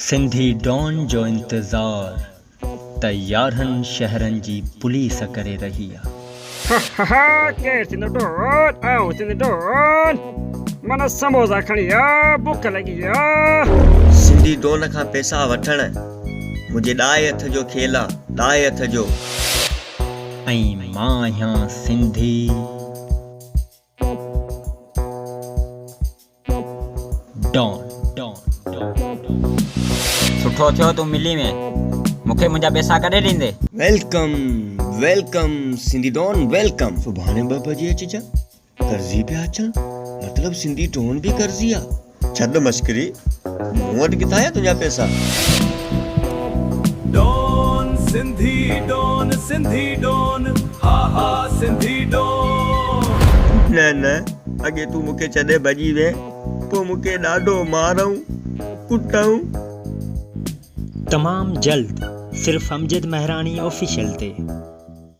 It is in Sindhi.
سنڌي ڊان جو انتظار ته 11 شهرن جي پوليس ڪري رهي آ. هه هه ڪير ٿيندو ڊون آئون ٿيندو ڊون من سموسا کڻي آ بک لڳي آ. سنڌي ڊون کان پئسا وٺڻ منهنجي ڏائي هٿ جو کيل آ ڏائي هٿ جو. ۽ مان آهيان سنڌي. ڊان. سٺو ٿيو تون ملي وئين. مون کي منهنجا پئسا ڪڏهن ڏيندين؟ Welcome welcome Sindhi don welcome. سڀاڻي 2 بجي اچجان قرضي پيا اچن مطلب سنڌي ڊان به قرضي آ. ڇڏ مشڪري مون وٽ ڪٿان آيا تنهنجا پئسا. Don Sindhi don Sindhi don ها ها سنڌي ڊان. نه نه اڳي تون مون کي ڇڏي ڀڄي وئين پوء مون کي ڏاڍو مارئون ڪٽئون. تمام جلد صرف امجد مهراڻي آفيشل تي.